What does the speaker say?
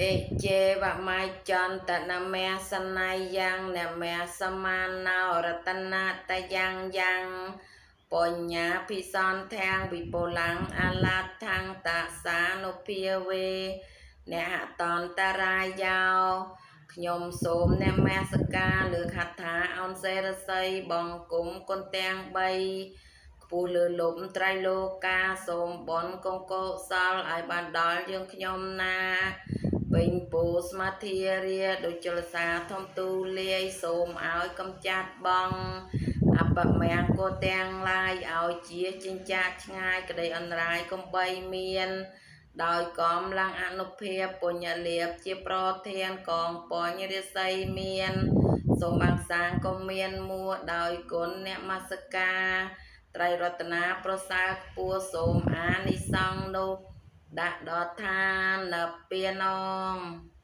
អិចេវមៃចន្តនមសន័យយ៉ាងនមសមាណោរតនតយ៉ាងយ៉ាងបញ្ញាភិសន្ធាំងវិបុលੰអលាដ្ឋੰតសានុភាវេអ្នកតន្តរាយោខ្ញុំសូមនមស្ការលើខថាអោនសេរសីបង្គំគុណទាំង3ខ្ពស់លើលំត្រៃលោកាសូមបនកងកុសលឲ្យបានដល់យើងខ្ញុំណាពេញពោស្មាធិរាដូចចលសាធំទូលាយសូមឲ្យកំចាត់បងអបមង្គលទាំងឡាយឲ្យជាចិញ្ចាឆ្ងាយក្តីអន្តរាយកុំបីមាន ដោយកំលាំងអនុភាពពុញ្ញលាភជាប្រធានកងពញ្ញរាសីមានសូមបាងសាងកុំមានមួដោយគុណអ្នកមស្ការត្រៃរតនាប្រសើរខ្ពស់សូមអានិសង្សនោះដាក់ដល់ឋានពានង។